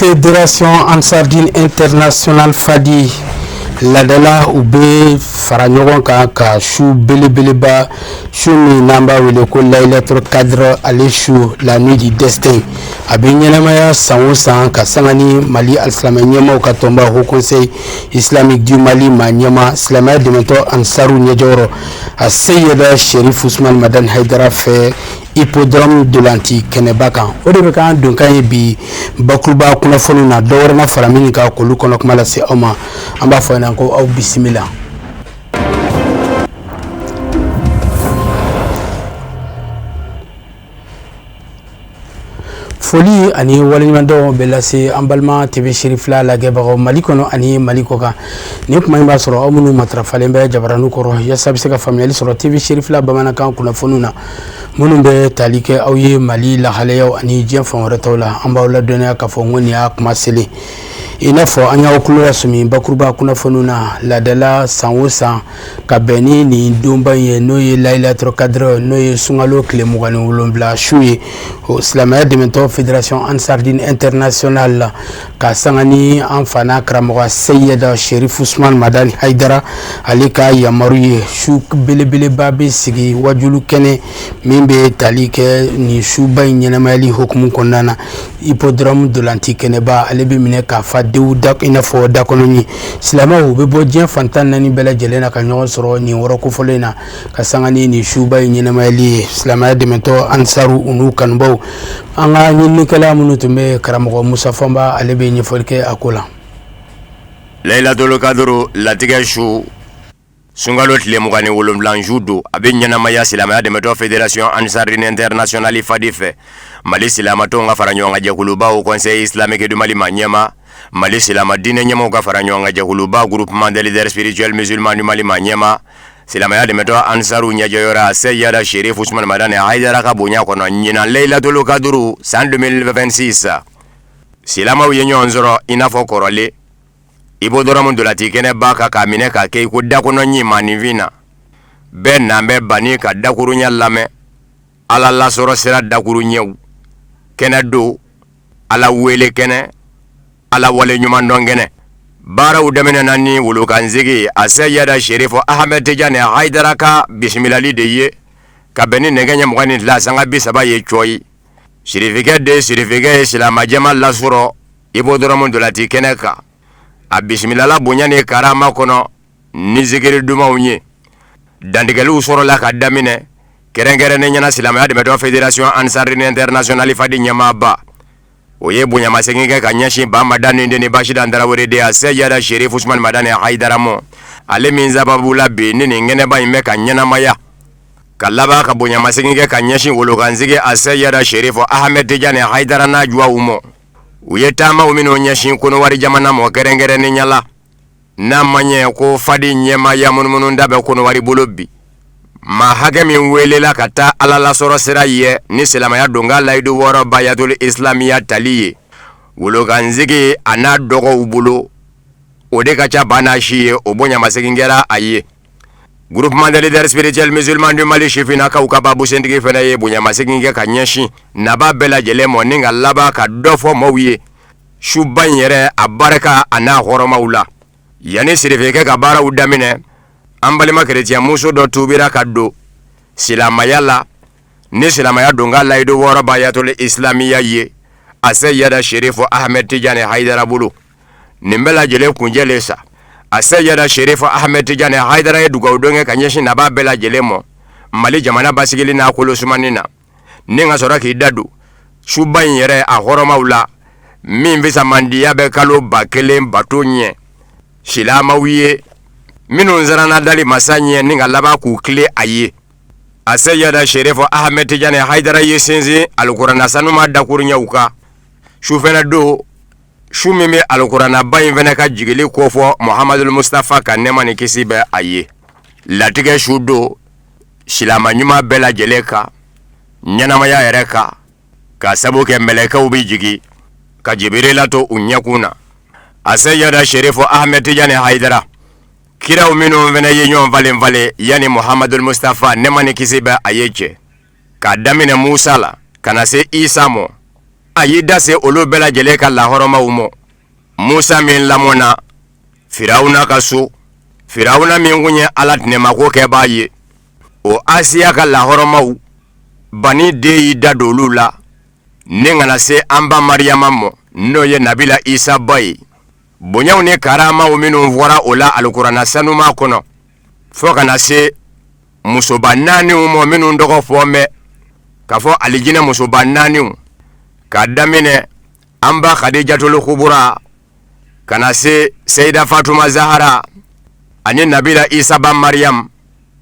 Fédération Ansardine Internationale Fadi ladala u bɛ fara ɲɔgɔn kan ka su belebeleba, su min n'an b'a wele ko Laylatul Kadr, ale su, la nuit du destin, a bɛ ɲɛnamaya san o san ka sanga ni Mali alisilamɛ ɲɛmaaw ka tɔnba Haut Conseil Islamique du Mali maa ɲɛmaa, silamɛya dɛmɛtɔ Ansaru ɲɛjɔyɔrɔ, a Seyida Sherif Usman Madani Hayidara fɛ, hippodrome ntolanci kɛnɛba kan. O de bɛ k'an donkan ye bi bakuruba kunnafoniw na. Dɔwɛrɛ na fara min kan k'olu kɔnɔ kuma lase aw ma, an b'a fɔ ɲɛna ko aw bisimila. Foli ani waleɲumandɔn bɛ lase an balima TV Cherifla lajɛbagaw Mali kɔnɔ ani Mali kɔkan. Nin kuma in b'a sɔrɔ aw minnu matarafalen bɛ jabaranin kɔrɔ yaasa bɛ se ka faamuyali sɔrɔ TV Cherifla bamanankan kunnafoniw na, minnu bɛ tali kɛ aw ye Mali lahalayaw ani diɲɛ fan wɛrɛ tɔw la. An b'aw ladɔnniya k'a fɔ ko nin y'a kuma selen. I n'a fɔ an y'aw tulo lasɔmi bakuruba kunnafoniw na, laadala san o san ka bɛn ni nin donba in ye, n'o ye Laylatul Kadr, n'o ye sunkalo tile 27 su ye, o silamɛya dɛmɛtɔ Fédération Ansardine Internationale la, ka sanga ni an fa n'a karamɔgɔ Seyida Sherif Usman Madani Hayidara ale ka yamaru ye, su belebeleba bɛ sigi, wajulu kɛnɛ min bɛ tali kɛ nin suba in ɲɛnamayali hukumu kɔnɔna na. Hippodrome ntolanci kɛnɛba, ale bɛ minɛ k'a fa dewu da i n'a fɔ dakɔnɔɲin. Silamɛw u bɛ bɔ diɲɛ fan 14 bɛɛ lajɛlen na ka ɲɔgɔn sɔrɔ nin yɔrɔ kofɔlen na ka sanga ni nin suba in ɲɛnamayali ye. Silamɛya dɛmɛtɔ Ansaru u n'u kanubaw, an ka ɲininikɛla minnu tun bɛ karamɔgɔ Musa Fɔnba, ale bɛ ɲɛfɔli kɛ a ko la. Laylatul Kadr, latigɛ su, sunkalo tile 27 su don, a bɛ ɲɛnamaya silamɛya dɛmɛtɔ Fédération Ansardine Internationale Fadi fɛ, Mali silamatɔnw ka fara ɲɔgɔn kan jɛkuluba Haut Conseil Islamique du Mali maa ɲɛmaa, Mali silama diinɛ ɲɛmaaw ka fara ɲɔgɔn kan jɛkuluba Groupement des leaders spirituels musulmans du Mali maa ɲɛmaa, silamɛya dɛmɛtɔ Ansaru ɲɛjɔyɔrɔ Seyida Sherif Usman Madani Hayidara ka bonya kɔnɔ. Ɲinan Laylatul Kadr san 2026, silamaw ye ɲɔgɔn sɔrɔ i n'a fɔ kɔrɔlen hippodrome ntolanci kɛnɛba kan, k'a minɛ k'a kɛ i ko dakɔnɔɲin maaninfin na. Bɛɛ nan bɛ banni ka dakurunya lamɛn, Ala lasɔrɔ sira dakuruɲɛw kɛnɛ don, Ala wele kɛnɛ, Ala wale ɲumandɔn kɛnɛ. Baaraw daminɛna ni wolokansigi a Seyida Sherif Ahmed Tijani Hayidara ka bisimilali de ye, ka bɛn ni nɛgɛ ɲɛ 22 sanga 30 ye cɔyi. Sirifikɛ den sirifikɛ ye silamɛjama lasɔrɔ hippodrome ntolanci kɛnɛ kan. A bisimilala bonya ni karama kɔnɔ ni zikiri dumanw ye. Dantigɛliw sɔrɔla ka daminɛ, kɛrɛnkɛrɛnnenya na silamɛya dɛmɛtɔn Fédération Ansardine Internationale Fadi ɲɛmaaba, o ye bonyamasegin kɛ ka ɲɛsin Ba Madani den ni Basidan Tarawele den a Seyida Sherif Usman Madani Hayidara mɔ, ale min sababu la bi ni nin kɛnɛba in bɛ ka ɲɛnamaya. Ka laban ka bonyamasegin kɛ ka ɲɛsin wolokansigi a Seyida Sherif Ahmed Tijani Hayidara n'a juwaw mɔ, u ye taamaw minnu ɲɛsin Kɔnɔwari jamana mɔ, kɛrɛnkɛrɛnnenya la n'a ma ɲɛ ko Fadi ɲɛmaaya munumunuda bɛ Kɔnɔwari bolo bi. Maa hakɛ min welela ka taa Ala lasɔrɔ sira ye ni silamɛya donkan layidu wɔɔrɔ bayatul islamiya tali ye wolokansigi a n'a dɔgɔw bolo, o de ka ca ba n'a si ye. O bonyamasegin kɛra a ye. Groupement des leaders spirituels musulmans du Mali sifinnakaw ka babusentigi fana ye bonyamasegin kɛ ka ɲɛsin naba bɛɛ lajɛlen mɔ, ni ka laban ka dɔ fɔ maaw ye suba in yɛrɛ a barika a n'a hɔrɔmaw la. Yanni sirifikɛ ka baaraw daminɛ, an balima kerecɛn muso dɔ tuubira ka don silamɛya la ni silamɛya donkan layidu wɔɔrɔ bayatul islamiya ye a Seyida Sherif Ahmed Tijani Hayidara bolo. Nin bɛɛ lajɛlen kuncɛlen sa, a Seyida Sherif Ahmed Tijani Hayidara ye dugawudon kɛ ka ɲɛsin nabaa bɛɛ lajɛlen mɔ Mali jamana basigili n'a kolosumani na, ni ka sɔrɔ k'i da don suba in yɛrɛ a hɔrɔmaw la, min fisamandiya bɛ kalo 1000 bato ɲɛ silamɛw ye minnu siranna dali masa ɲɛ, ni ka laban k'u tilen a ye. A Seyida Sherif Ahmed Tijani Hayidara ye sinsin alikuranɛ sanuma dakuruɲɛw kan. Su fɛnɛ don, su min bɛ alikuranɛba in fɛnɛ ka jigili kofɔ Muhamadul Mustafa ka, nɛɛma ni kisi bɛ a ye. Latigɛ su don silamɛ ɲuman bɛɛ lajɛlen ka ɲɛnamaya yɛrɛ kan, ka sabu kɛ mɛlɛkɛw bɛ jigin ka Jibirila to u ɲɛkun na. A Seyida Sherif Ahmed Tijani Hayidara, kiraw minnu fɛnɛ ye ɲɔgɔn falen falen yanni Muhamadul Mustafa, nɛɛma ni kisi bɛ a ye cɛ, k'a daminɛ Musa la ka na se Isa mɔ. A y'i da se olu bɛɛ lajɛlen ka lahɔrɔmaw mɔ. Musa min lamɔna Firawuna ka so, Firawuna min kun ye Ala tɛnɛmako kɛbaa ye, o Asiya ka lahɔrɔmaw, Bani den y'i da don olu la ni ka na se an ba Mariyama mɔ, n'o ye Nabila Isa ba ye. Bonyaw ni karamaw minnu fɔra o la alikuranɛ sanuma kɔnɔ, fo ka na se musoba naaniw mɔ minnu tɔgɔ fɔ mɛn k'a fɔ alijinɛ musoba naaniw, k'a daminɛ an ba Khadijatulu Kubura ka na se Seyida Fatuma Zahara ani Nabila Isa ba Mariam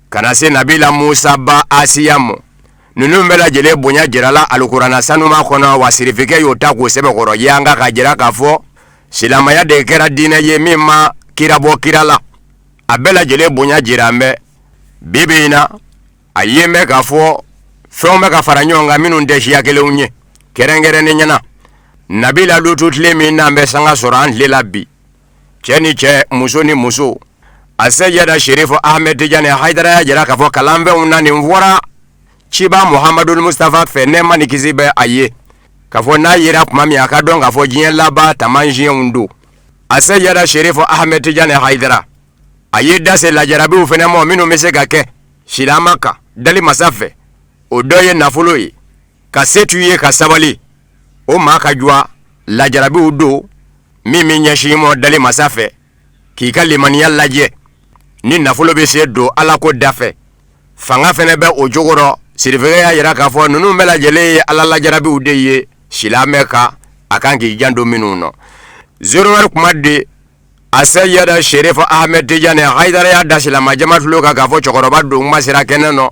ka na se Nabila Musa ba Asiya mɔ. Ninnu bɛɛ lajɛlen bonya jirala alikuranɛ sanuma kɔnɔ, wa sirifikɛ y'o ta k'o sɛbɛkɔrɔ yanga k'a jira k'a fɔ silamɛya de kɛra diinɛ ye min ma kira bɔ kira la. A bɛɛ lajɛlen bonya jira an bɛ bi bi in na. A ye bɛ k'a fɔ fɛnw bɛ ka fara ɲɔgɔn kan minnu tɛ siya kelenw ye, kɛrɛnkɛrɛnnenya na Nabila Lutu tile min n'an bɛ sanga sɔrɔ an tile la bi, cɛ ni cɛ, muso ni muso. A Seyida Serifu Ahmed Tijani Hayidara y'a jira k'a fɔ kalanfɛnw na nin fɔra ciba Muhamadu Mustafa fɛ, nɛɛma ni kisi bɛ a ye, k'a fɔ n'a yera tuma min a ka dɔn k'a fɔ diɲɛ laban taamasiyɛnw don. A Seyida Serifu Ahmed Tijani Hayidara a y'i da se lajarabiw fana ma minnu bɛ se ka kɛ silama kan dali masa fɛ, o dɔ ye nafolo ye, ka se t'u ye ka sabali, o maa ka jwa lajarabiw don min bɛ ɲɛsin mɔ dali masa fɛ, k'i ka limaniya lajɛ ni nafolo bɛ se don ala ko da fɛ, fanga fana bɛ o cogo rɔ. Sirifikɛ y'a jira k'a fɔ ninnu bɛɛ lajɛlen ye ala lajarabiw de ye silamɛ kan, a kan k'i janto minnu nɔ. Zéro heure kuma de a Seyida Serifu Ahmed Tijani Hayidara y'a da silama jama tulo kan k'a fɔ cɛkɔrɔba don kuma sera kɛnɛ nɔ,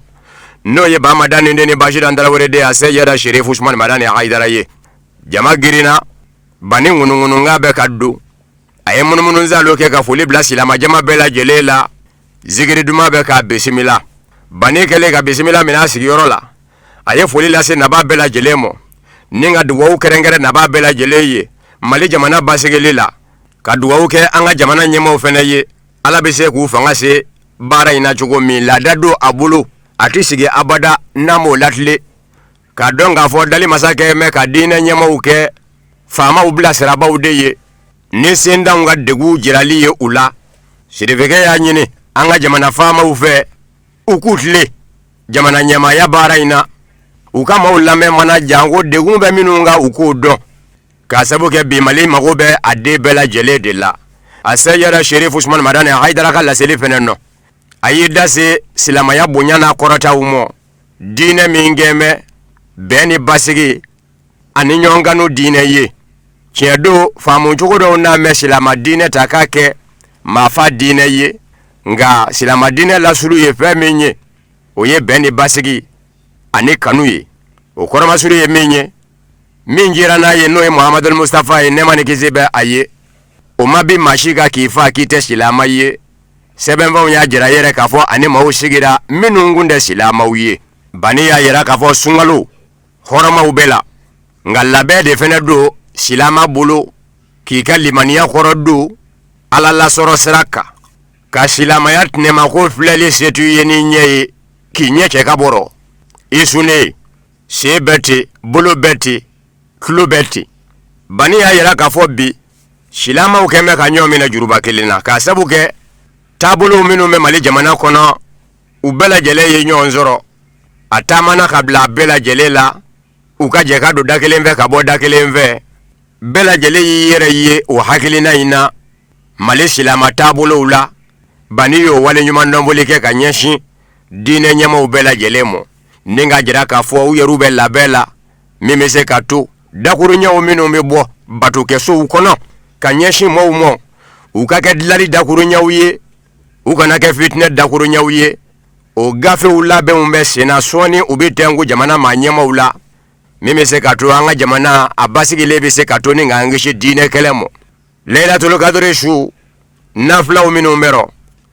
n'o ye Ba Madani den ni Basidan Tarawele den a Seyida Serifu Usumani Madani Hayidara ye. Jama girinna, Bani ŋunuŋunukan bɛ ka don. A ye munumunusaalo kɛ ka foli bila silama jama bɛɛ lajɛlen la. Zikiri duman bɛ k'a bisimila. Bani kɛlen ka bisimila minɛ a sigiyɔrɔ la, a ye foli lase nabaa bɛɛ lajɛlen ma ni ka dugawu kɛrɛnkɛrɛn nabaa bɛɛ lajɛlen ye Mali jamana basigili la, ka dugawu kɛ an ka jamana ɲɛmaaw fana ye, Ala bɛ se k'u fanga se baara in na cogo min. Laada don a bolo, a tɛ sigi abada n'a m'o latilen, k'a dɔn k'a fɔ dali masa kɛ mɛn ka diinɛ ɲɛmaaw kɛ faamaw bilasirabaaw de ye ni sentanw ka degun jirali ye u la. Sirifikɛ y'a ɲini an ka jamana faamaw fɛ u k'u tilen jamana ɲɛmaaya baara in na, u ka maaw lamɛn mana janko degun bɛ minnu kan u k'o dɔn, k'a sabu kɛ bi Mali mago bɛ a den bɛɛ lajɛlen de la. A Seyida Serifu Usumani Madani Hayidara ka laseli fɛnɛ nɔ, a y'i da se silamɛya bonya n'a kɔrɔtaw mɔ, diinɛ min kɛn bɛ bɛn ni basigi ani ɲɔgɔnkanu diinɛ ye. Tiɲɛ don, faamu cogo dɔw n'a mɛn silama diinɛ ta k'a kɛ maafa diinɛ ye, nka silama diinɛ lasulu ye fɛn min ye, o ye bɛn ni basigi ani kanu ye. O kɔrɔmasuru ye min ye, min jira n'a ye, n'o ye Muhamadu Mustafa ye, nɛɛma ni kisi bɛ a ye, o ma bin maa si kan k'i faa k'i tɛ silama ye. Sɛbɛnfɛnw y'a jira yɛrɛ k'a fɔ ani maaw sigira minnu kun tɛ silamaw ye. Bani y'a jira k'a fɔ sunkalo hɔrɔmaw bɛɛ la, nka labɛn de fɛnɛ don silama bolo k'i ka limaniya kɔrɔ don Ala lasɔrɔ sira kan, ka silamaya tɛnɛmako filɛli se t'u ye ni ɲɛ ye k'i ɲɛ cɛ ka bɔrɔ i sunnen, sen bɛ ten, bolo bɛ ten, tulo bɛ ten. Bani y'a jira k'a fɔ bi silamaw kɛn bɛ ka ɲɔgɔn minɛ juruba kelen na, k'a sabu kɛ taabolow minnu bɛ Mali jamana kɔnɔ, u bɛɛ lajɛlen ye ɲɔgɔn sɔrɔ a taamana ka bila a bɛɛ lajɛlen la, u ka jɛ ka don da kelen fɛ ka bɔ da kelen fɛ. Bɛɛ lajɛlen y'i yɛrɛ ye o hakilina in na Mali silama taabolow la. Bani y'o waleɲumandɔnfoli kɛ ka ɲɛsin diinɛ ɲɛmaaw bɛɛ lajɛlen ma, ni k'a jira k'a fɔ u yɛrɛw bɛ labɛn la min bɛ se ka to dakuruɲɛw minnu bɛ bɔ batokɛsow kɔnɔ ka ɲɛsin maaw ma, u ka kɛ dilali dakuruɲɛw ye, u kana kɛ fitinɛ dakuruɲɛw ye. O gafew labɛnw bɛ senna sɔɔni, u bɛ tɛnku jamana maa ɲɛmaaw la, min bɛ se ka to an ka jamana a basigilen bɛ se ka to ni k'an kisi diinɛ kɛlɛ ma. Layilatulu kadiri su nafilaw minnu bɛ rɔ,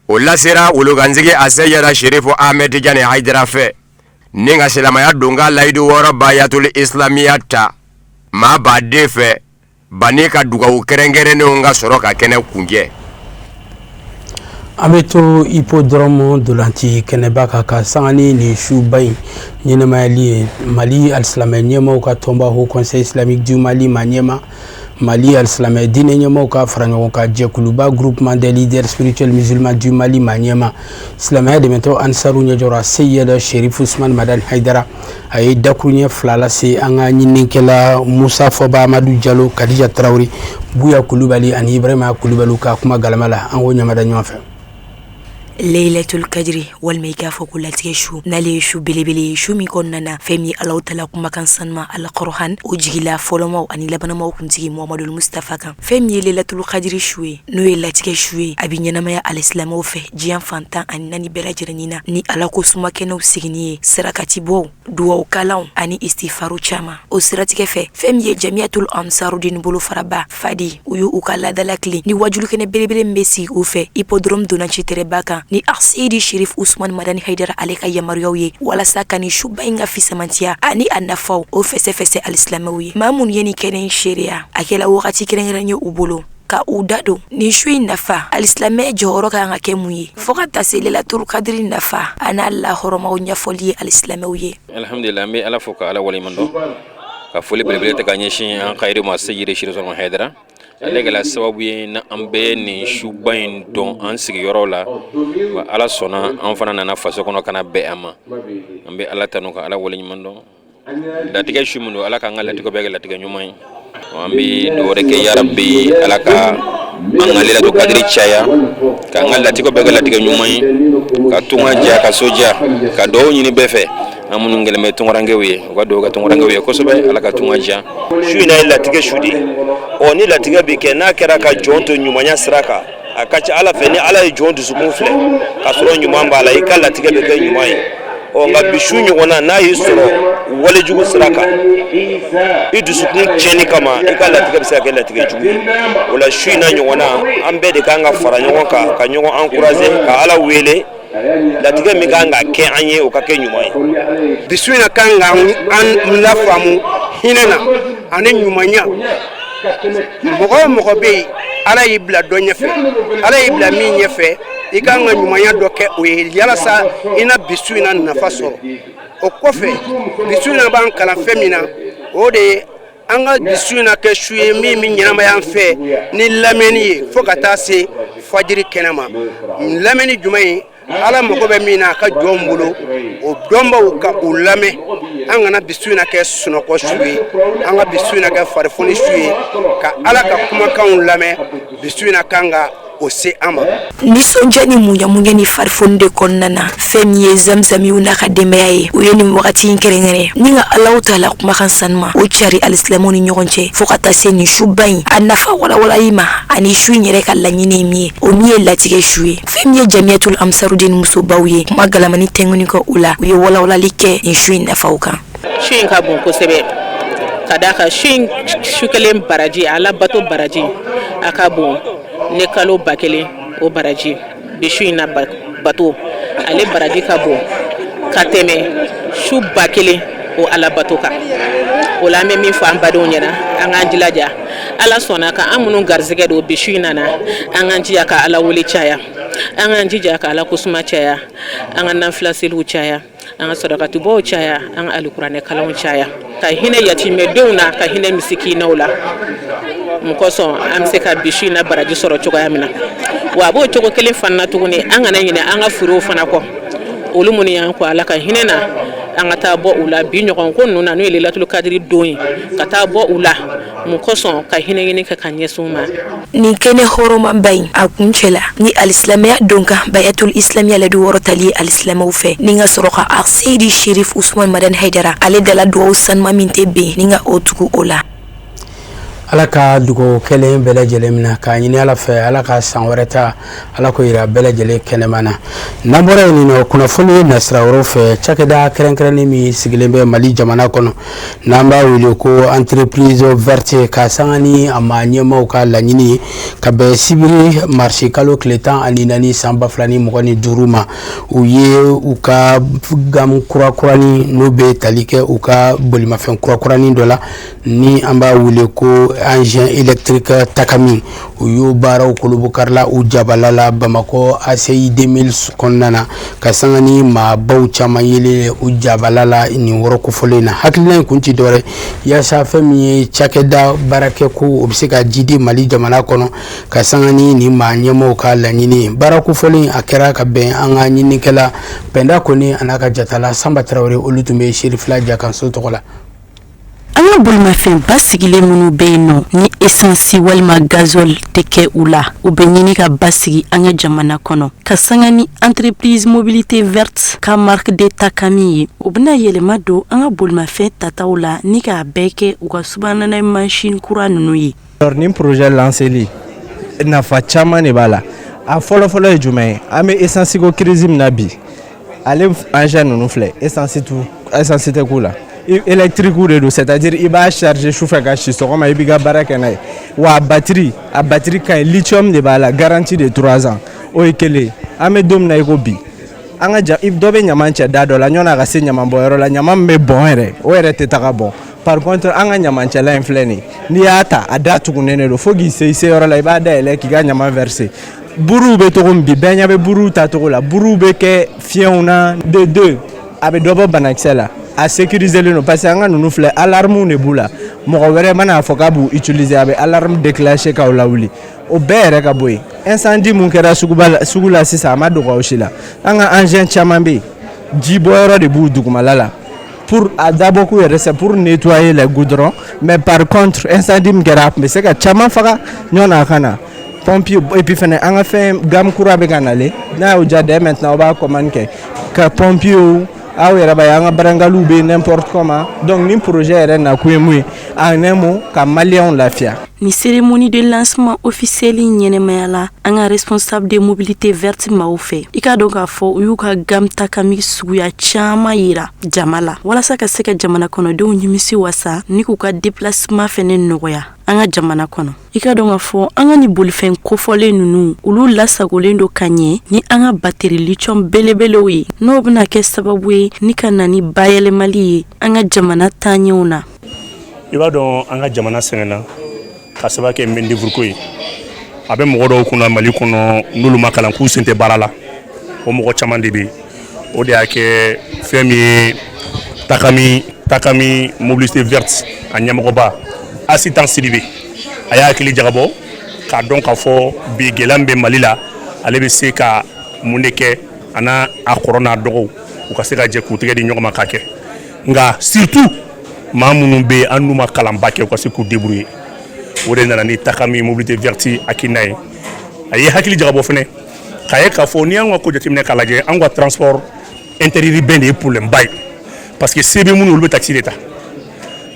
o lasera wulukansigi a Seyida Serifu Ahmed Tijani Hayidara fɛ, ni ka silamɛya donkan layidu wɔɔrɔ bayatuli isilamiya ta maa baden fɛ. Bani ka dugawu kɛrɛnkɛrɛnnenw ka sɔrɔ ka kɛnɛ kuncɛ. An bɛ to hippodrome ntolanci kɛnɛba kan ka sanga ni nin suba in ɲɛnamayali ye. Mali alisilamɛ ɲɛmaaw ka tɔnba Haut Conseil islamique du Mali ma ɲɛma, Mali alisilamɛ diinɛ ɲɛmaaw ka fara ɲɔgɔn kan jɛkuluba Groupement des leaders spirituels musulmans du Mali ma ɲɛma, silamɛya dɛmɛtɔn Ansaru ɲɛjɔra Seyid Sherif Usman Madani Hayidara, a ye dakuruɲɛ 2 lase an ka ɲininikɛla Musa Fɔba, Amadu Jalo, Kadija Tarawele, Buya Kulubali ani Ibrahima Kulubali ka kuma galama la. An k'o ɲamada ɲɔgɔn fɛ. Leilatul Kadiri, walima i k'a fɔ ko latigɛ su, n'ale ye su belebele ye, su min kɔnɔna na fɛn min Alahu taala kumakan sanuma Alakɔrɔhan o jigila fɔlɔmaw ani labanamaw kuntigi Muhamadu Mustafa kan. Fɛn min ye Leilatul Kadiri su ye, n'o ye latigɛ su ye, a bɛ ɲɛnamaya alisilamɛw fɛ diɲɛ fan 14 bɛɛ lajɛlen na ni Ala ko suma kɛnɛw sigini ye, sarakatibɔw, duwawu kalanw ani istifaru caman. O siratigɛ fɛ, fɛn min ye Jamiyatul Ansarudin bolofaraba Fadi, u y'u ka laadala tilen ni wajulukɛnɛ belebele min bɛ sigi u fɛ hippodrome ntolanci terrain ba kan ni Aseyidi Sherif Usman Madani Hayidara ale ka yamaruyaw ye, walasa ka nin suba in ka fisamantiya ani a nafaw o fɛsɛfɛsɛ alisilamɛw ye. Maa minnu ye nin kɛnɛ in seereya, a kɛla wagati kɛrɛnkɛrɛn ye u bolo ka u da don nin su in nafa, alisilamɛ jɔyɔrɔ ka kan ka kɛ mun ye, fo ka taa se Leilatul Kadiri nafa a n'a lahɔrɔmaw ɲɛfɔli ye alisilamɛw ye. Alhamdulillah, an bɛ Ala fo ka Ala waleɲuman dɔn, ka foli belebele ta ka ɲɛsin an kayidu ma Seyidi Sherif Usman Hayidara. Ale kɛla sababu ye na an bɛɛ nin suba in dɔn an sigiyɔrɔ la. Wa Ala sɔnna, an fana nana faso kɔnɔ ka na bɛn a ma. An bɛ Ala tanu ka Ala waleɲuman dɔn. Latigɛ su min don, Ala k'an ka latigɛ bɛɛ kɛ latigɛ ɲuman ye. An bɛ dugawu de kɛ, yarabi Ala ka an ka Leilatul Kadiri caya, k'an ka latigɛ bɛɛ kɛ latigɛ ɲuman ye, ka tunga diya, ka so diya, ka dugawu ɲini bɛɛ fɛ. An minnu kɛlen bɛ tunkarankew ye, u ka dugawu kɛ tunkarankew ye kosɛbɛ. Ala ka tunga diya. Su in ye latigɛ su de ye. Ɔ ni latigɛ bɛ kɛ, n'a kɛra ka jɔn to ɲumanya sira kan, a ka ca Ala fɛ, ni Ala ye jɔn dusukun filɛ k'a sɔrɔ ɲuman b'a la, i ka latigɛ bɛ kɛ ɲuman ye. Ɔ nka bi su ɲɔgɔnna, n'a y'i sɔrɔ walejugu sira kan, i dusukun tiɲɛni kama, i ka latigɛ bɛ se ka kɛ latigɛ jugu ye. O la, su in na ɲɔgɔnna, an bɛɛ de kan ka fara ɲɔgɔn kan ka ɲɔgɔn encourager, ka Ala wele, latigɛ min kan ka kɛ an ye, o ka kɛ ɲuman ye. Bi su in na kan ka an lafaamu hinɛ na ani ɲumanya. Mɔgɔ o mɔgɔ bɛ yen, Ala y'i bila dɔ ɲɛfɛ, Ala y'i bila min ɲɛfɛ, i kan ka ɲumanya dɔ kɛ o ye yalasa i na bi su in na nafa sɔrɔ. O kɔfɛ, bi su in na b'an kalan fɛn min na, o de ye an ka bi su in na kɛ su ye min bɛ ɲɛnamaya an fɛ ni lamɛnni ye fo ka taa se fajiri kɛnɛ ma. Lamɛnni jumɛn ye? Ala mago bɛ min na a ka jɔnw bolo, o dɔnbaw ka u lamɛn. An kana bi su in na kɛ sunɔgɔ su ye, an ka bi su in na kɛ farifoni su ye ka Ala ka kumakanw lamɛn. Bi su in na kan ka o se an ma. Nisɔndiya ni muɲamuɲa ni farifoni de kɔnɔna na, fɛn min ye Zamzamiw n'a ka denbaya ye, u ye nin wagati in kɛrɛnkɛrɛn ni ka Alahu taala kumakan sanuma o cari alisilamɛw ni ɲɔgɔn cɛ, fo ka taa se nin suba in a nafa walawalali ma ani su in yɛrɛ ka laɲini ye min ye, o min ye latigɛ su ye. Fɛn min ye Jamiyatul Ansarudin musobaw ye, kuma galamani tɛnkuni kɔ u la, u ye walawalali kɛ nin su in nafaw kan. Su in ka bon kosɛbɛ, ka d'a kan su in su kelen baraji, Ala bato baraji, a ka bon ni kalo 1000 o baraji. Bi su in na bato, ale baraji ka bon ka tɛmɛ su 1000 o Ala bato kan. O la, an bɛ min fɔ an badenw ɲɛna, an k'an jilaja. Ala sɔnna ka an minnu garisɛgɛ don bi su in nana, an k'an jija ka Ala wele caya, an k'an jija ka Ala kosuma caya, an ka nafila seliw caya, an ka sarakatibɔw caya, an ka alikuranɛ kalanw caya, ka hinɛ yatimɛdenw na, ka hinɛ misikinaw la. Mun kosɔn? An bɛ se ka bi su in na baraji sɔrɔ cogoya min na. Wa a b'o cogo kelen fana na tuguni, an kana ɲinɛ an ka furew fana kɔ, olu minnu y'an kɔ Ala ka hinɛ na. An ka taa bɔ u la bi ɲɔgɔn ko ninnu na, n'o ye Lelatul Kadiri don ye, ka taa bɔ u la. Mun kosɔn? Ka hinɛ ɲini kɛ ka ɲɛsin u ma. Nin kɛnɛ hɔrɔnmanba in a kuncɛla ni alisilamɛya don kan bayatul islamiya layidu wɔɔrɔ tali ye alisilamɛw fɛ, ni ka sɔrɔ ka Aseyidi Sherif Usman Madani Hayidara ale dala dugawu sanuma min tɛ ben ni ka o tugu o la. Ala ka dugawu kɛlen bɛɛ lajɛlen minɛ, k'a ɲini Ala fɛ, Ala ka san wɛrɛ ta, Ala ko yira bɛɛ lajɛlen kɛnɛma na. N'an bɔra yen nɔ, kunnafoni nasira wɛrɛw fɛ, cakɛda kɛrɛnkɛrɛnnen min sigilen bɛ Mali jamana kɔnɔ, n'an b'a wele ko Entreprise Verte, ka sanga ni a ma ɲɛmaaw ka laɲini ye, ka bɛn sibiri marisi kalo tile 14 san 2025 ma, u ye u ka gamme kurakurani, n'o bɛ tali kɛ u ka bolimafɛn kurakuranin dɔ la, ni an b'a wele ko engin électrique Takami, u y'o baaraw kolobokarila u jabala la Bamakɔ ACI 2000 kɔnɔna na, ka sanga ni maabaw caman yelen u jabala la nin wɔrɔ kofɔlen na. Hakilina in kun ti dɔwɛrɛ, yaasa fɛn min ye cakɛda baarakɛko, o bɛ se ka jidi Mali jamana kɔnɔ, ka sanga ni nin maa ɲɛmɔgɔw ka laɲini. Baara kofɔlen a kɛra ka bɛn an ka ɲininikɛla Pɛnda Kone a n'a ka jatala Sanba Tarawele, olu tun bɛ Serifila Jakanso tɔgɔ la. An ka bolimafɛn basigilen minnu bɛ yen nɔ, ni esansi walima gasoil tɛ kɛ u la, u bɛ ɲini ka basigi an ka jamana kɔnɔ, ka sanga ni entreprise Mobilité Verte ka marque de Takami ye. U bɛna yɛlɛma don an ka bolimafɛn tataw la ni k'a bɛɛ kɛ u ka subahana mansin kura ninnu ye. Nin projet lanceli, nafa caman de b'a la. A fɔlɔfɔlɔ ye jumɛn ye? An bɛ essence ko crise min na bi, ale engin ninnu filɛ, essence tu essence tɛ k'u la, électrique de don, c'est à dire i b'a charger sufɛ ka si, sɔgɔma i b'i ka baara kɛ n'a ye. Wa a batterie ka ɲi, lithium de b'a la, garantie de 3 ans. O ye kelen ye. An bɛ don min na i ko bi, an ka ja dɔ bɛ ɲaman cɛ da dɔ la, ɲɔn'a ka se ɲaman bɔyɔrɔ la, ɲaman min bɛ bɔn yɛrɛ, o yɛrɛ tɛ taga bɔn. Par contre, an ka ɲamancɛla in filɛ nin ye, n'i y'a ta, a da tugunnen de don fo k'i se i se yɔrɔ la, i b'a dayɛlɛ k'i ka ɲaman verser. Buruw bɛ cogo min bi, bɛɛ ɲɛ bɛ buruw ta cogo la, buruw bɛ kɛ fiɲɛw na. De deux, a bɛ dɔ bɔ banakisɛ la, a sécurisé len don, parce que an ka ninnu filɛ, alarme de b'u la. Mɔgɔ wɛrɛ mana fɔ k'a b'u utiliser, a bɛ alarme déclencher k'aw lawuli. O bɛɛ yɛrɛ ka bɔ yen, incendie mun kɛra suguba la, sugu la sisan, a ma dogo aw si la. An ka engin caman bɛ yen, ji bɔyɔrɔ de b'u dugumala la pour a dabɔ k'u yɛrɛ, c'est pour nettoyer les goudrons. Mais par contre, incendie min kɛra, a tun bɛ se ka caman faga ɲɔn'a ka na pompier. Et puis fɛnɛ, an ka fɛn gamme kura bɛ ka nalen, n'a y'o diya, dès maintenant aw b'a commande kɛ ka pompier, aw yɛrɛ b'a ye, an ka barankaliw bɛ n'importe comment. Donc ni projet yɛrɛ nakun ye mun ye? En un mot, ka maliyɛnw lafiya. Ni cérémonie de lancement officiel ɲɛnɛmaya la an ka responsable de Mobilité Verte maaw fɛ, i k'a dɔn k'a fɔ u y'u ka gamme Takami suguya caman yira jama la, walasa ka se ka jamana kɔnɔdenw nimisi wasa ni k'u ka déplacement fɛnɛ nɔgɔya an ka jamana kɔnɔ. I ka dɔn k'a fɔ an ka ni bolifɛn kofɔlen ninnu, olu lasagolen don ka ɲɛ ni an ka batterie lithium belebelew ye, n'o bɛna kɛ sababu ye ni ka na ni bayɛlɛmali ye an ka jamana taaɲɛw na. I b'a dɔn, an ka jamana sɛgɛnna ka sababu kɛ main d'œuvre ko ye. A bɛ mɔgɔ dɔw kunna Mali kɔnɔ, n'olu ma kalan, k'u sen tɛ baara la. O mɔgɔ caman de bɛ yen. O de y'a kɛ fɛn min ye Takami Mobilité Verte, a ɲɛmɔgɔba Asitan Sidibe, a y'a hakili jagabɔ k'a dɔn k'a fɔ bi gɛlɛya min bɛ Mali la, ale bɛ se ka mun de kɛ? A n'a a kɔrɔ n'a dɔgɔw, u ka se ka jɛ k'u tɛgɛ di ɲɔgɔn ma k'a kɛ. Nka surtout, maa minnu bɛ yen, an n'u ma kalanba kɛ, u ka se k'u débrouiller. O de nana ni Takami Mobilité Verte hakilina ye. A ye hakili jagabɔ fɛnɛ k'a ye k'a fɔ n'i y'an ka ko jateminɛ k'a lajɛ, an ka transport interurbain de ye problème ba ye, parce que se bɛ minnu, olu bɛ taxi de ta.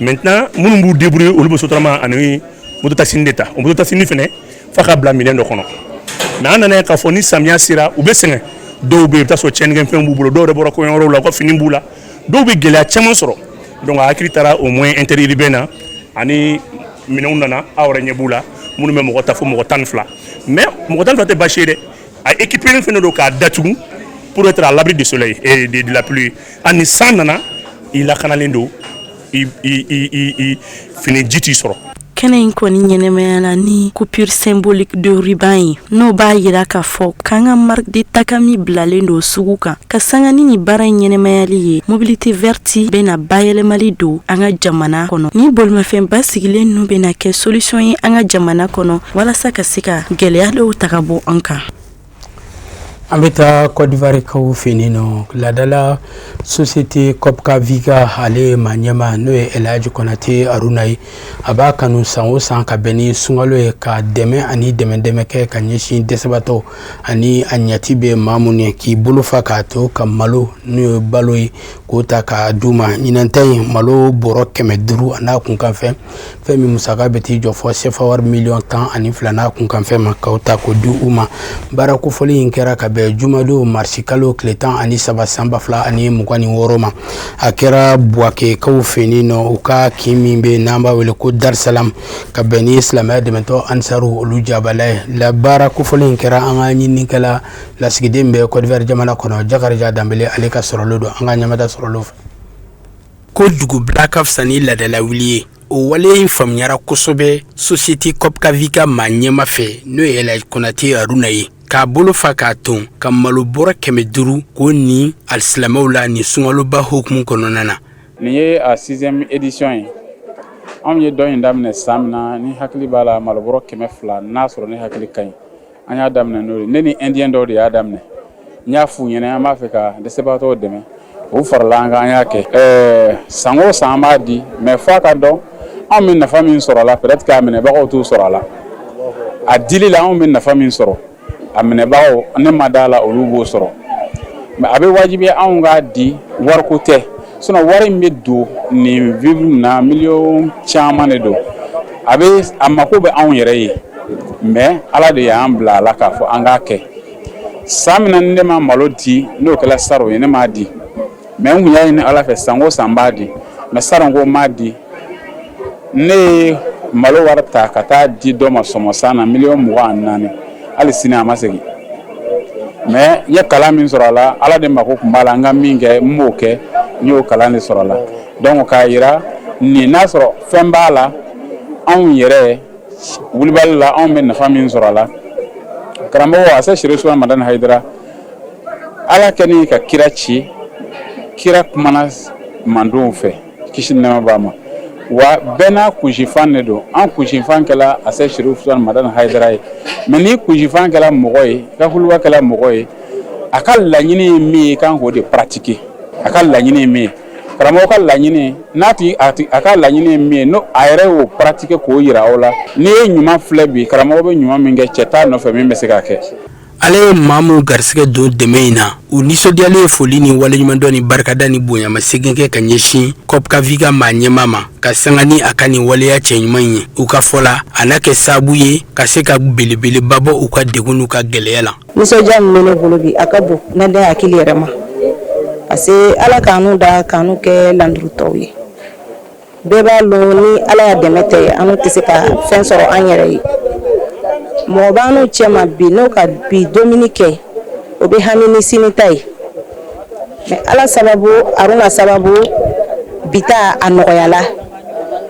Maintenant, minnu b'u débrouiller, olu bɛ Sotrama ani moto taxi de ta. O moto taxi fɛnɛ, f'a ka bila minɛn dɔ kɔnɔ. Mais an nana ye k'a fɔ ni samiya sera, u bɛ sɛgɛn. Dɔw bɛ yen, i bɛ taa sɔrɔ tiɲɛnikɛfɛnw b'u bolo, dɔw yɛrɛ bɔra kɔɲɔyɔrɔw la, u ka fini b'u la, dɔw bɛ gɛlɛya caman sɔrɔ. Donc a hakili taara au moins interurbain na, ani minɛnw nana, aw yɛrɛ ɲɛ b'u la, minnu bɛ mɔgɔ ta fo mɔgɔ 12. Mais mɔgɔ 12 tɛ baasi ye dɛ, a équipé fɛnɛ don k'a datugu pour être à l'abri du soleil et de la pluie. Ani san nana, i lakanalen don, i i i i fini ji t'i sɔrɔ. Kɛnɛ in kɔni ɲɛnɛmayala ni coupure symbolique de ruban ye, n'o b'a yira k'a fɔ k'an ka marque de Takami bilalen don sugu kan. Ka sanga ni nin baara in ɲɛnɛmayali ye, Mobilité Verte bɛna bayɛlɛmali don an ka jamana kɔnɔ. Ni bolimafɛn basigilen ninnu bɛna kɛ solution ye an ka jamana kɔnɔ, walasa ka se ka gɛlɛya dɔw ta ka bɔ an kan. An bɛ taa Côte d'Ivoire kaw fɛ yen nɔ. Laadala société Copca Viga, ale ye maa ɲɛma, n'o ye Elhaji Konate Aruna ye. A b'a kanu san o san, ka bɛn ni sunkalo ye, ka dɛmɛ ani dɛmɛ dɛmɛ kɛ ka ɲɛsin dɛsɛbatɔw ani a ɲɛti bɛ maa minnu ye, k'i bolo fa k'a to ka malo, n'o ye balo ye, k'o ta k'a d'u ma. Ɲinan ta in, malo bɔrɔ 500 a n'a kunkanfɛn, fɛn min musaka bɛ t'i jɔ fɔ sefa wari miliyɔn 12 n'a kunkanfɛn ma, k'aw ta k'o di u ma. Baara kofɔli in kɛra ka bɛn jumadon marisi kalo tile 13 san 2026 ma. A kɛra Buwakekaw fɛ yen nɔ, u ka kin min bɛ yen n'an b'a wele ko Darusalam, ka bɛn ni silamɛya dɛmɛtɔ Ansaru olu jabala ye. La baara kofɔli in kɛra, an ka ɲininikɛla lasigiden bɛ Côte d'Ivoire jamana kɔnɔ, Jakarija Danbele, ale ka sɔrɔlo don an ka ɲɛmada sɔrɔlo fɛ. Ko dugubila ka fisa ni laadala wuli ye. O wale in faamuyara kosɛbɛ société Copcavika maa ɲɛma fɛ, n'o ye Elhaji Konate Haruna ye, k'a bolo fa k'a ton ka malo bɔrɔ 500 k'o ni alisilamɛw la nin sunkaloba hukumu kɔnɔna na. Nin ye a sixième édition ye. Anw ye dɔn in daminɛ san min na, ni hakili b'a la, malobɔrɔ 200, n'a sɔrɔ ne hakili ka ɲi, an y'a daminɛ n'o ye. Ne ni indien dɔw de y'a daminɛ. N y'a f'u ɲɛna, an b'a fɛ ka dɛsɛbagatɔw dɛmɛ. U farala an kan, an y'a kɛ. San o san an b'a di, mais f'a ka dɔn anw bɛ nafa min sɔrɔ a la. Peut-être k'a minɛbagaw t'u sɔrɔ a la. A dili la, anw bɛ nafa min sɔrɔ, a minɛbagaw, ne ma d'a la olu b'o sɔrɔ. Mais a bɛ wajibiya anw k'a di, wariko tɛ. Sinon wari min bɛ don nin vivre na, miliyɔn caman de don. A bɛ a mako bɛ anw yɛrɛ ye, mais Ala de y'an bila a la k'a fɔ an k'a kɛ. San min na ni ne ma malo di, n'o kɛra saro ye, ne m'a di. Mais n kun y'a ɲini Ala fɛ, san o san n b'a di, mais saro ko n m'a di. Ne ye malo wari ta ka taa di dɔ ma sɔmɔsan na, 24 miliyɔn, hali sini a ma segin. Mais n ye kalan min sɔrɔ a la, Ala de mako tun b'a la n ka min kɛ, n m'o kɛ. N y'o kalan de sɔrɔ a la. Donc k'a yira nin, n'a sɔrɔ fɛn b'a la, anw yɛrɛ wulibali la, anw bɛ nafa min sɔrɔ a la. Karamɔgɔ a se Seri Usumani Madani Hayidara, Ala kɛni ka kira ci, kira kumana mandenw fɛ, kisi nɛɛma b'a ma. Wa bɛɛ n'a kunsifan de don. An kunsifan kɛla a se Seri Usumani Madani Hayidara ye. Mais ni kunsifan kɛla mɔgɔ ye, i ka huluba kɛla mɔgɔ ye, a ka laɲini ye min ye, i kan k'o de pratiquer. A ka laɲini ye min ye, karamɔgɔ ka laɲini n'a ti a ka laɲini ye min ye, n'o a yɛrɛ y'o pratiquer k'o yira aw la. N'i ye ɲuman filɛ bi, karamɔgɔ bɛ ɲuman min kɛ, cɛ t'a nɔfɛ min bɛ se k'a kɛ. Ale ye maa minnu garisɛgɛ don dɛmɛ in na, u nisɔndiyalen ye foli ni waleɲumandɔn ni barikada ni bonyamasegin kɛ ka ɲɛsin Copcavika maa ɲɛmaa ma, ka sanga ni a ka nin waleya cɛɲuman in ye. U ka fɔ la, a n'a kɛ sababu ye ka se ka belebeleba bɔ u ka degun n'u ka gɛlɛya la. Nisɔndiya min bɛ ne bolo bi, a ka bon ne den hakili yɛrɛ ma, parce que Ala k'anu da k'anu kɛ landurutɔw ye. Bɛɛ b'a lɔn, ni Ala ya dɛmɛ tɛ, an tɛ se ka fɛn sɔrɔ an yɛrɛ ye. Mɔgɔ b'an cɛ ma bi, n'o ka bi dumuni kɛ, o bɛ hami ni sini ta ye. Mais Ala sababu, Aruna sababu, bi ta a nɔgɔyala.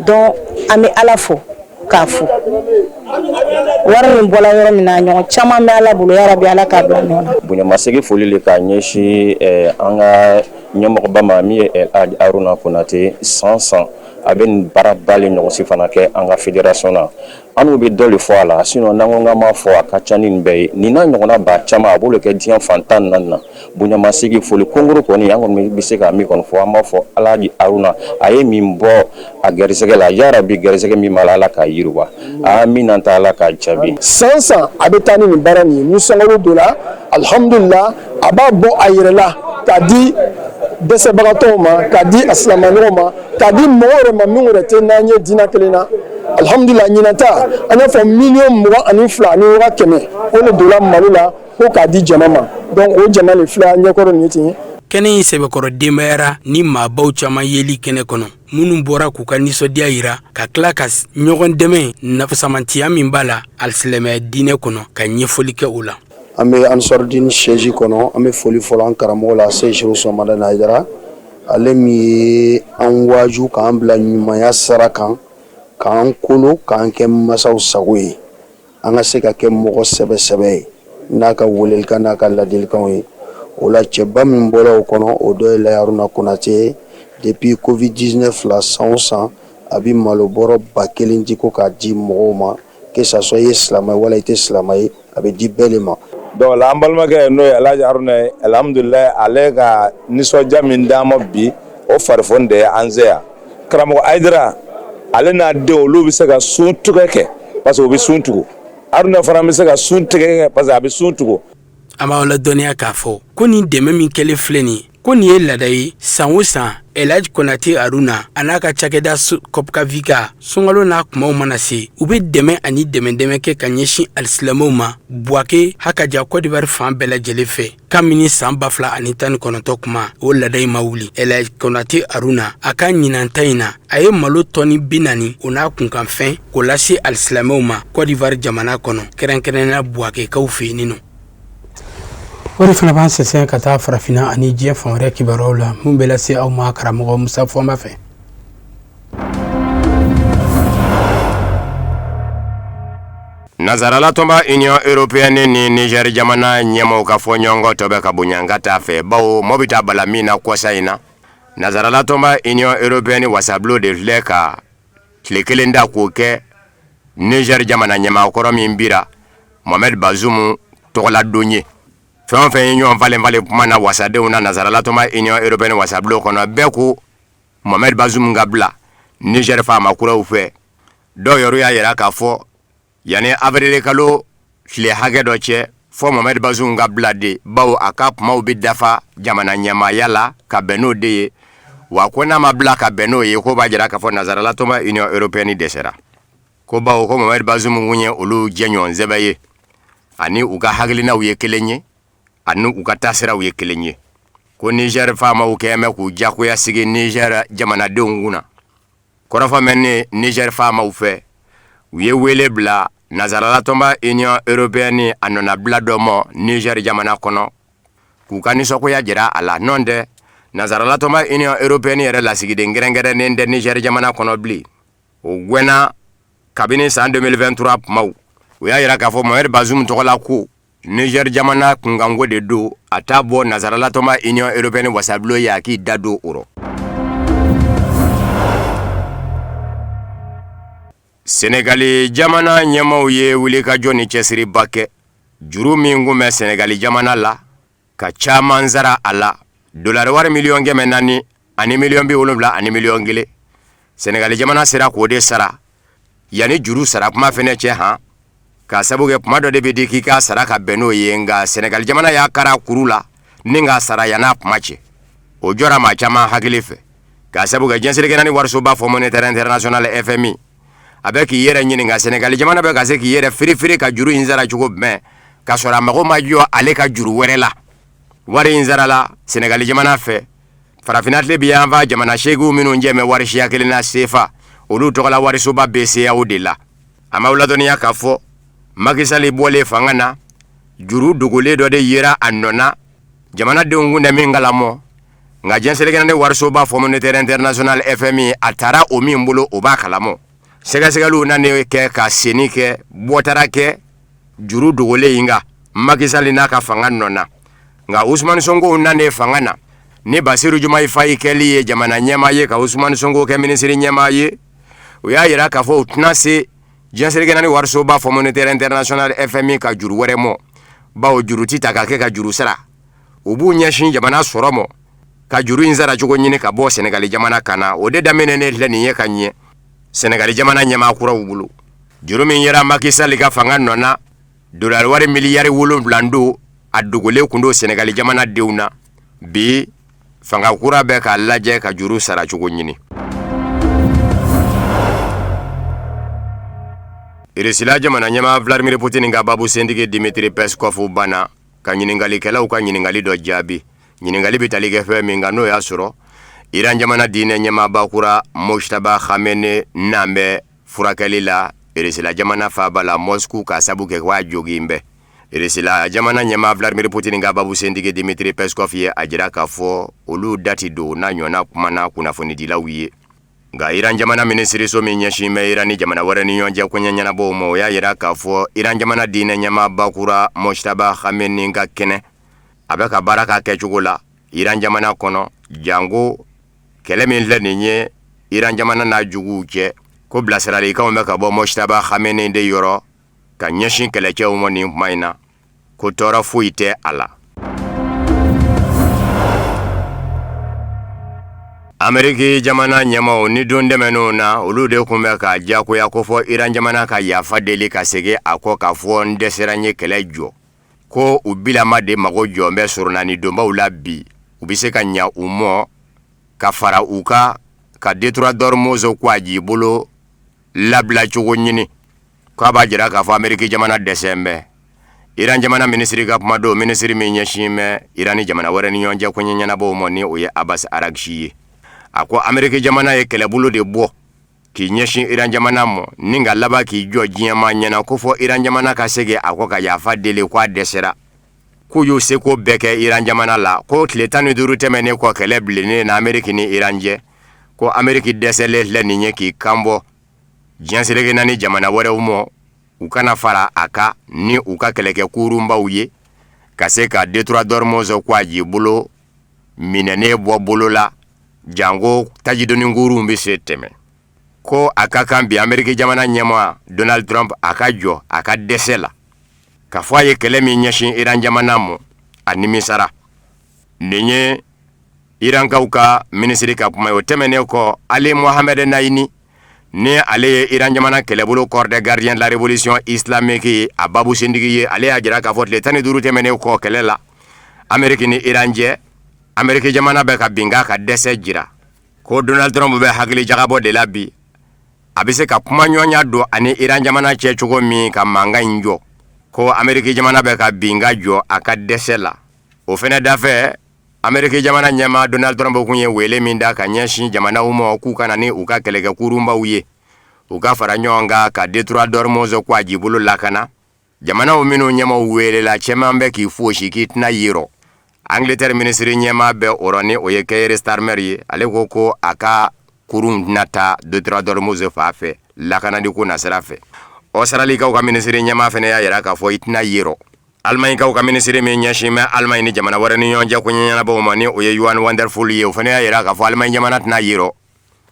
Donc an bɛ Ala fo k'a fo. Wari min bɔra yɔrɔ min na, ɲɔgɔn caman bɛ Ala bolo. Yarabi, Ala k'a bila nɔ na. Bonyamasegin foli le k'a ɲɛsin an ka ɲɛmɔgɔba ma, min ye Elhaji Haruna Konate. San san a bɛ nin baaraba le ɲɔgɔn si fana kɛ an ka fédération na. An n'u bɛ dɔ de fɔ a la, sinon n'an ko k'an b'a fɔ, a ka ca ni nin bɛɛ ye. Nin n'a ɲɔgɔnna ba caman, a b'olu kɛ diɲɛ fan 14 na. Bonyamasegin foli kongoro kɔni, an kɔni bɛ se ka min kɔni fɔ, an b'a fɔ Alhaji Haruna, a ye min bɔ a garisɛgɛ la, yarabi garisɛgɛ min b'a la, Ala k'a yiriwa. Amina ta, Ala k'a jaabi. San san a bɛ taa ni nin baara nin ye. Ni sunkalo donna, alhamdulila, a b'a bɔ a yɛrɛ la k'a di dɛsɛbagatɔw ma, k'a di a silamɛɲɔgɔnw ma, k'a di mɔgɔw yɛrɛ ma min yɛrɛ tɛ n'an ye diinɛ kelen na. Alhamdulila, ɲinan ta, an y'a fɔ 22,100 millions, o de donna malo la ko k'a di jama ma. Donc o jama nin filɛ ɲɛkɔrɔ nin ye ten. Kɛnɛ in sɛbɛkɔrɔ denbayara ni maabaw caman yeli kɛnɛ kɔnɔ, minnu bɔra k'u ka nisɔndiya yira, ka tila ka ɲɔgɔn dɛmɛ nafasamantiya min b'a la alisilamɛya diinɛ kɔnɔ, ka ɲɛfɔli kɛ o la. An bɛ Ansarudine siège kɔnɔ. An bɛ foli fɔlɔ an karamɔgɔ la, Seyi Usumani Madani Hayidara, ale min ye an waaju k'an bila ɲumanya sira kan, k'an kolo, k'an kɛ masaw sago ye, an ka se ka kɛ mɔgɔ sɛbɛ sɛbɛ ye n'a ka welelikan n'a ka ladilikanw ye. O la, cɛba min bɔra o kɔnɔ, o dɔ ye Layi Haruna Konate ye. Depuis Covid 19 la, san o san a bɛ malo bɔrɔ 1000 di ko k'a di mɔgɔw ma, que ça soit i ye silamɛ wala i tɛ silamɛ ye, a bɛ di bɛɛ de ma. Donc la, an balimakɛ, n'o ye Alhaji Haruna ye, alhamdulilayi, ale ka nisɔndiya min d'an ma bi, o farifoni de ye an se yan. Karamɔgɔ Hayidara, ale n'a denw, olu bɛ se ka sun tigɛ kɛ parce que u bɛ sun tugu. Haruna fana bɛ se ka sun tigɛ kɛ parce que a bɛ sun tugu. An b'aw ladɔnniya k'a fɔ ko nin dɛmɛ min kɛlen filɛ nin ye, ko nin ye laada ye. San o san, Elhaji Konate Haruna a n'a ka cakɛda Copcavika, sunkalo n'a kumaw mana se, u bɛ dɛmɛ ani dɛmɛ dɛmɛ kɛ ka ɲɛsin alisilamɛw ma Buwake hakaja Kɔdiwari fan bɛɛ lajɛlen fɛ. Kabini san 2019 kuma, o laada in ma wuli. Elhaji Konate Haruna a ka ɲinan ta in na, a ye malo tɔni 40, o n'a kunkanfɛn, k'o lase alisilamɛw ma Kɔdiwari jamana kɔnɔ, kɛrɛnkɛrɛnnenya Buwakekaw fɛ yen nɔ. O de fana b'an sɛnsɛn ka taa farafinna ani diɲɛ fan wɛrɛ kibaruyaw la, mun bɛ lase aw ma karamɔgɔ Musa Fɔnba fɛ. Nansarala tɔnba Union européenne ni Niger jamana ɲɛmaaw ka fɔɲɔgɔnkɔ tɔ bɛ ka bonya ka taa fɛ, bawo mɔɔ bɛ taa bala min na kɔsa in na, nansarala tɔnba Union européenne wasabulon de filɛ ka tile kelen da k'o kɛ Niger jamana ɲɛmaa kɔrɔ min bira Mohamed Bazoum tɔgɔladon ye. Fɛn o fɛn ye ɲɔgɔn falen falen kuma na wasadenw na nansarala tɔnba Union européenne wasabulon kɔnɔ, bɛɛ ko Mohamed Bazoum ka bila Niger faama kuraw fɛ. Dɔw yɛrɛ y'a yira k'a fɔ yanni avril kalo tile hakɛ dɔ cɛ, fɔ Mohamed Bazoum ka bila de, bawo a ka kumaw bɛ dafa jamana ɲɛmaaya la ka bɛn n'o de ye. Wa ko n'a ma bila ka bɛn n'o ye, k'o b'a jira k'a fɔ nansarala tɔnba Union européenne dɛsɛra. Ko bawo ko Mohamed Bazoum kun ye olu jɛɲɔgɔn sɛbɛ ye, ani u ka hakilinaw ye kelen ye, ani u ka taasiraw ye kelen ye. Ko Niger faamaw kɛlen bɛ k'u jagoya sigi Niger jamanadenw kunna. Kɔrɔfɔ mɛnnen Niger faamaw fɛ, u ye wele bila nansarala tɔnba Union européenne a nɔnabila dɔ ma Niger jamana kɔnɔ k'u ka nisɔngoya jira a la. Nɔntɛ, nansarala tɔnba Union européenne yɛrɛ lasigiden kɛrɛnkɛrɛnnen tɛ Niger jamana kɔnɔ bilen. O gɛnna kabini san 2023 kumaw. U y'a jira k'a fɔ Mohamed Bazoum tɔgɔla ko Niger jamana kunkanko de don, a t'a bɔ nansarala tɔnba Union européenne wasabulon ye a k'i da don o rɔ. Senegali jamana ɲɛmaaw ye wulikajɔ ni cɛsiriba kɛ juru min kun bɛ Senegali jamana la ka caman sara a la, dolari wari 400 000 ani 71 000 000. Senegali jamana sera k'o de sara yanni juru sara kuma fɛnɛ cɛ han, k'a sabu kɛ kuma dɔ de bɛ di k'i k'a sara ka bɛn n'o ye. Nka Senegali jamana y'a kara kuru la ni k'a sara yann'a kuma cɛ. O jɔra maa caman hakili fɛ, k'a sabu kɛ diɲɛ seleke naani warisoba Fonds monétaire international FMI a bɛ k'i yɛrɛ ɲininka, Senegali jamana bɛ ka se k'i yɛrɛ firifiri ka juru in sara cogo jumɛn, k'a sɔrɔ a mago ma jɔ ale ka juru wɛrɛ la. Wari in sarala Senegali jamana fɛ. Farafinna tilebin yanfan jamana seeginw minnu jɛ bɛ wari siya kelen na sefa, olu tɔgɔla warisoba BCEAO de la. A m'aw ladɔnniya k'a fɔ Macky Sall bɔlen fanga na, juru dogolen dɔ de yera a nɔ na, jamanadenw kun tɛ min kalamɔ. Nka diɲɛ seleke naani warisoba Fonds monétaire international FMI a taara o min bolo, o b'a kalamɔ. Sɛgɛsɛgɛliw nanen kɛ ka senni kɛ, bɔ taara kɛ juru dogolen in kan Macky Sall n'a ka fanga nɔ na. Nka Ousmane Sonko nanen fanga na ni Bassirou Diomaye Faye kɛli ye jamana ɲɛmaa ye, ka Ousmane Sonko kɛ minisiri ɲɛmaa ye, u y'a jira k'a fɔ u tɛna se diɲɛ seleke naani warisoba Fonds monétaire international FMI ka juru wɛrɛ mɔ, bawo juru tɛ ta ka kɛ ka juru sara. U b'u ɲɛsin jamana sɔrɔ mɔ ka juru in sara cogo ɲini ka bɔ Senegali jamana kan na. O de daminɛnen filɛ nin ye ka ɲɛ Senegali jamana ɲɛmaa kuraw bolo. Juru min yera Macky Sall ka fanga nɔ na, dolari wari 7 miliyari don, a dogolen kun don Senegali jamana denw na. Bi fanga kura bɛ k'a lajɛ ka juru sara cogo ɲini. Irisila jamana ɲɛmaa Vladimir Poutine ka babu sentigi Dimitri Peskov banna ka ɲininkalikɛlaw ka ɲininkali dɔ jaabi. Ɲininkali bɛ tali kɛ fɛn min kan, n'o y'a sɔrɔ Iran jamana diinɛ ɲɛmaaba kura Mojtaba Khamenei n'an bɛ furakɛli la Irisila jamana faaba la Moscou, k'a sabu kɛ k'a jogin bɛ. Irisila jamana ɲɛmaa Vladimir Poutine ka babu sentigi Dimitri Peskov ye a jira k'a fɔ olu dati don n'a ɲɔgɔnna kuma na kunnafonidilaw ye. Nka Iran jamana minisiriso min ɲɛsin bɛ Iran ni jamana wɛrɛ ni ɲɔgɔn cɛ koɲɛ ɲɛnabɔw ma, o y'a jira k'a fɔ Iran jamana diinɛ ɲɛmaaba kura Mojtaba Khamenei ka kɛnɛ, a bɛ ka baara k'a kɛcogo la Iran jamana kɔnɔ, janko kɛlɛ min filɛ nin ye Iran jamana n'a juguw cɛ, ko bilasiralikanw bɛ ka bɔ Mojtaba Khamenei de yɔrɔ ka ɲɛsin kɛlɛcɛw ma nin kuma in na, ko tɔɔrɔ foyi tɛ a la. Ameriki jamana ɲɛmaaw ni don tɛmɛnenw na, olu de tun bɛ ka diyagoya ko fɔ Iran jamana ka yafa deli ka segin a kɔ k'a fɔ n dɛsɛra, n ye kɛlɛ jɔ, ko u bilama de mago jɔ bɛ soronani donbaw la bi, u bɛ se ka ɲa u mɔ ka fara u kan ka détroit d'Ormuz ko a j'i bolo labila cogo ɲini. K'a b'a jira k'a fɔ Ameriki jamana dɛsɛ bɛ. Iran jamana minisiri ka kuma don, minisiri min ɲɛsin bɛ Iran ni jamana wɛrɛ ni ɲɔgɔn cɛ koɲɛ ɲɛnabɔw ma, ni o ye Abbas Araghchi ye, a ko Ameriki jamana ye kɛlɛbolo de bɔ k'i ɲɛsin Iran jamana ma ni ka laban k'i jɔ diɲɛmaa ɲɛna ko fɔ Iran jamana ka segin a kɔ ka yafa deli, ko a dɛsɛra, k'u y'u seko bɛɛ kɛ Iran jamana la. Ko tile 15 tɛmɛnen kɔ kɛlɛ bilennen na Ameriki ni Iran cɛ, ko Ameriki dɛsɛlen filɛ nin ye k'i kanbɔ diɲɛ seleke naani jamana wɛrɛw ma. U kana fara a kan ni u ka kɛlɛkɛ kurunbaw ye ka se ka détroit d'Ormuz ko a ji bolo minɛnen bɔ bolo la, janko tajidoni kurunw bɛ se tɛmɛ. Ko a ka kan bi Ameriki jamana ɲɛmaa Donald Trump a ka jɔ a ka dɛsɛ la, k'a fɔ a ye kɛlɛ min ɲɛsin Iran jamana ma, a nimisara. Nin ye Irankaw ka minisiri ka kuma ye. O tɛmɛnen kɔ, Ali Mohamed Naini, ni ale ye Iran jamana kɛlɛbolo Corps des gardiens de la révolution islamique ye, a babusentigi ye, ale y'a jira k'a fɔ tile 15 tɛmɛnen kɔ kɛlɛ la Ameriki ni Iran cɛ, Ameriki jamana bɛ ka bin k'a ka dɛsɛ jira. Ko Donald Trump bɛ hakili jagabɔ de la bi, a bɛ se ka kumaɲɔgɔnya don ani Iran jamana cɛ cogo min ka mankan in jɔ. Ko Ameriki jamana bɛ ka bin ka jɔ a ka dɛsɛ la. O fɛnɛ dafɛ, Ameriki jamana ɲɛmaa Donald Trump kun ye wele min da ka ɲɛsin jamanaw ma k'u ka na ni u ka kɛlɛkɛ kurunbaw ye, u ka fara ɲɔgɔn kan ka détroit d'Ormuz ko a jibolo lakana, jamanaw minnu ɲɛmaw welela, cɛman bɛ k'i fosi k'i tɛna yirɔ. Angleterre minisiri ɲɛmaa bɛ o rɔ, ni o ye Keir Starmer ye, ale ko ko a ka kurun tɛna taa détroit d'Ormuz fan fɛ lakanali ko nasira fɛ. Australikaw ka minisiri ɲɛmaa fana y'a jira k'a fɔ i tɛna yirɔ. Alimaɲikaw ka minisiri min ɲɛsin bɛ Alimaɲi ni jamana wɛrɛ ni ɲɔgɔn cɛ ko ɲɛnabɔw ma, ni o ye Johann Wadephul ye, o fana y'a jira k'a fɔ Alimaɲi jamana tɛna yirɔ.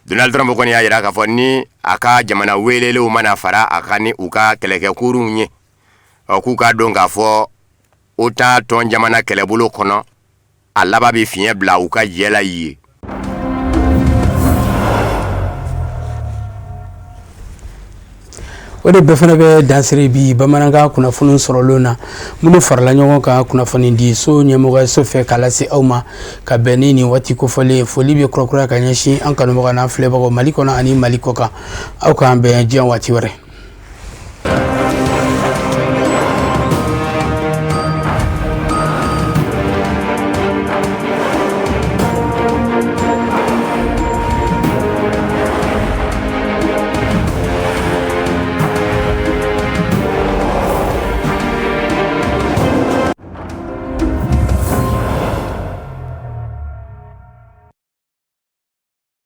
Donald Trump kɔni y'a jira k'a fɔ ni a ka jamana welelenw mana fara a kan ni u ka kɛlɛkɛkurunw ye, ɔ k'u k'a dɔn k'a fɔ OTAN tɔn jamana kɛlɛbolo kɔnɔ, a laban bɛ fiɲɛ bila u ka jɛ la yen. O de bɛɛ fana bɛ dansiri bi bamanankan kunnafoni sɔrɔlenw na, minnu farala ɲɔgɔn kan kunnafoni di so ɲɛmɔgɔyaso fɛ k'a lase aw ma ka bɛn ni nin waati kofɔlen. Foli bɛ kurakuraya ka ɲɛsin an kanubaga n'an filɛbagaw Mali kɔnɔ ani Mali kɔ kan. Aw k'an bɛn diɲɛ waati wɛrɛ.